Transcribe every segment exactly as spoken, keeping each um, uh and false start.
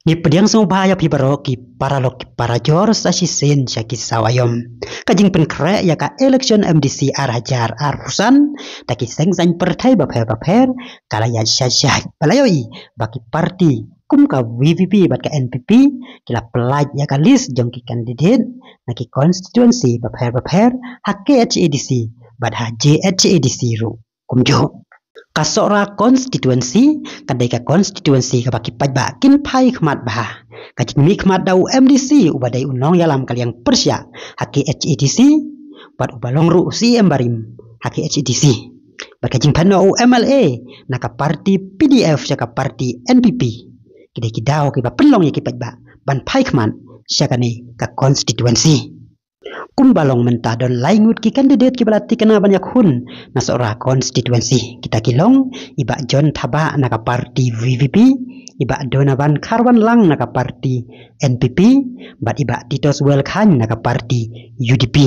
Ki pdiang sngewbha ïa phi baroh ki paralok ki parajor sa shisien sha ki saw aïom. Ka jingpynkhreh ïa ka election M D C ar hajar arphew san da ki seng saiñ pyrthei bapher bapher ka la ïaid shait shait ba la ïohi ba ki parti kum ka V P P bad ka N P P ki la pyllait ïa ka list jong ki candidate na ki constituency bapher bapher ha K H A D C bad ha J H A D C ruh. Kumjuh, ka Sohra constituency ka dei ka constituency kaba ki paidbah kin phai khmat bha. Ka jingmih khmat da u M D C uba dei u nongïalam ka liang pyrshah ha K H A D C bad uba long ruh u C E M barim ha K H A D C. Bad ka jingpynnoh u M L A na ka parti P D F sha ka parti N P P ki dei ki daw kiba pynlong ïa ki paidbah ban phai khmat sha kane ka constituency. Kumba long mynta don lai ngut ki candidate kiba la thikna ban ïakhun na Sohra constituency. Kita ki long i Bah John Thabah na ka parti V P P, i Bah Donavan Kharwanlang na ka parti N P P bad i Bah Titos Welkhang na ka parti U D P.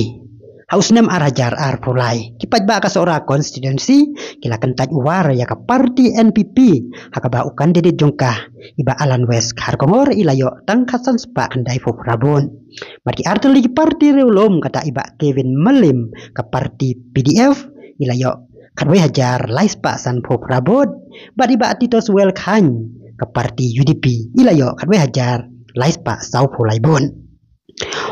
Ha u snem ar hajar arphew lai ki paidbah ka Sohra constituency ki la kyntait war ïa ka parti N P P ha kaba u candidate jong ka i Bah Alan West Kharkongor i la ïoh tang khatsan spah khyndai phew phra vote. Bad ki artylli ki parti riewlum kata i Bah Kevin Malim ka parti P D F i la ïoh khatwei hajar lai spah san phew phra vote. Bad i Bah Titos Welkhang ka parti U D P i la ïoh khatwei hajar lai spah saw phew lai vote.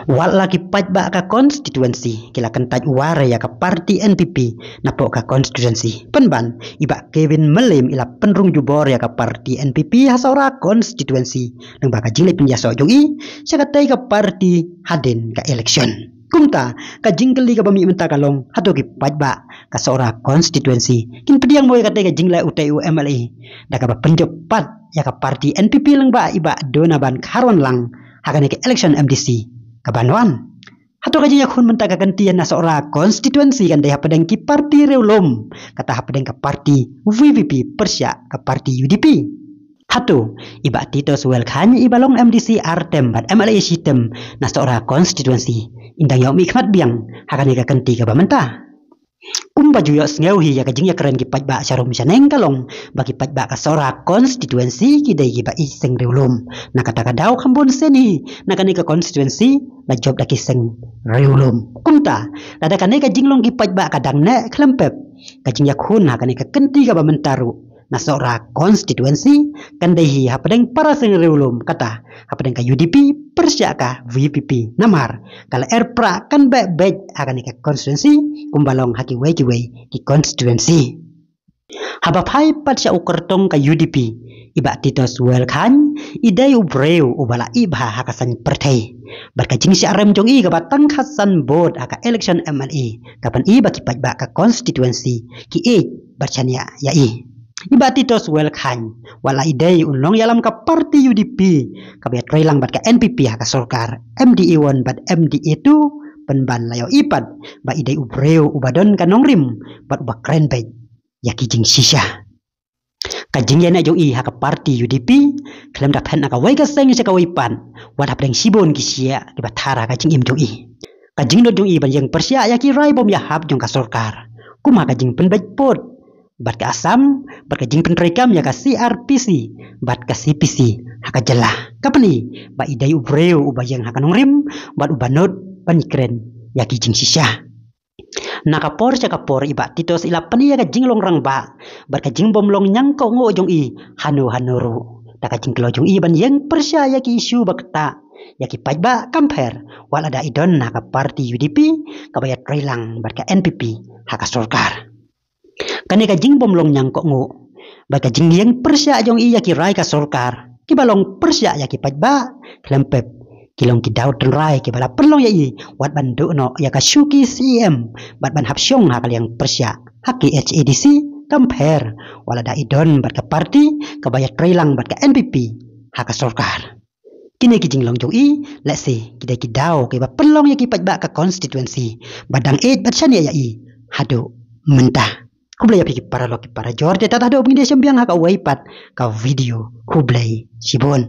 Wat la ki paidbah ka constituency ki la kyntait war ïa ka parti N P P napoh ka constituency, pynban i Bah Kevin Malim i la pynrung jubor ïa ka parti N P P ha Sohra constituency lyngba ka jingleit pynïasoh jong i sha katei ka parti hadien ka election. Kumta ka jingkylli kaba mih mynta ka long, hato ki paidbah ka Sohra constituency kin pdiang mo ïa katei ka jingleh utei u M L A da kaba pynjop pat ïa ka parti N P P lyngba i Bah Donavan Kharwanlang ha kane ka election M D C kaban wan? Hato ka jingïakhun mynta ka kyntien na Sohra constituency kan dei hapdeng ki parti riewlum, kata hapdeng ka parti V P P pyrshah ka parti U D P? Hato i Bah Titos Welkhang iba long M D C ar term bad M L A shi term na Sohra constituency in dang ïoh mih khmat biang ha kane ka kynti kaba mynta? Kumba ju ïohsngew hi ïa ka jingïakren ki paidbah sharum shaneng ka long ba ki paidbah ka Sohra constituency ki dei kiba ïeit seng riewlum. Na kata ka daw kham bun sien hi na kane ka constituency la jop da ki seng riewlum. Kumta lada kane ka jinglong ki paidbah ka dang neh khlem pep, ka jingïakhun ha kane ka kynti kaba mynta ruh na Sohra constituency kan dei hi hapdeng para seng riewlum, kata hapdeng ka U D P pyrshah ka V P P. Namar ka la er prah kan beh beh ha kane ka constituency kumba long ha kiwei kiwei ki constituency. Haba phai pat sha u kyrtong ka U D P, i Bah Titos Welkhang i dei u briew uba la ïeh bha ha ka saiñ pyrthei. Bad ka jingshah rem jong i kaba tang khatsan vote ha ka election M L A ka pyni ba ki paidbah ka constituency ki ïeit bad shaniah ïa i. I Bah Titos Welkhang wat la i dei u nongïalam ka parti U D P kaba ïatreilang bad ka N P P ha ka sorkar M D A one bad M D A two, pynban la ïohi pat ba i dei u briew uba don ka nongrim bad uba kren beit ïa ki jingshisha. Ka jingïaineh jong i ha ka parti U D P khlem da phet na kawei ka seng sha kawei pat, wat hapdeng shibun ki shiah kiba thar ha ka jingim jong i. Ka jingdon jong i ban ïeng pyrshah ïa ki rai bym ïahap jong ka sorkar, kum ha ka jingpynbeit pud bad ka Assam, bad ka jingpyntreikam ïa ka C R P C bad ka C P C ha ka jylla, ka pyni ba i dei u briew uba ïeng ha ka nongrim bad uba nud ban ïakren ïa ki jingshisha. Na ka por sha ka por i Bah Titos i la pyni ïa ka jinglong rangbah bad ka jingbym long ñiangkohnguh jong i hano hano ruh da ka jingkloi jong i ban ïeng pyrshah ïa ki issue ba ktah ïa ki paidbah, kam pher wat lada i don ha ka parti U D P kaba ïatreilang bad ka N P P ha ka sorkar. Kane ka jingbym long ñiangkohnguh bad ka jingïeng pyrshah jong i ïa ki rai ka sorkar kiba long pyrshah ïa ki paidbah khlem pep ki long ki daw tynrai kiba la pynlong ïa i wat ban duh noh ïa ka shuki C E M bad ban hap shong ha ka liang pyrshah ha K H A D C, kam pher wat lada i don bad ka parti kaba ïatreilang bad ka N P P ha ka sorkar. Kine ki jinglong jong i lehse ki dei ki daw kiba pynlong ïa ki paidbah ka constituency ba dang ïeit bad shaniah ïa i haduh mynta. Khublei ïa phi ki paralok ki parajor, te tad haduh ban ïa shem biang ha kawei pat ka video. Khublei shibun.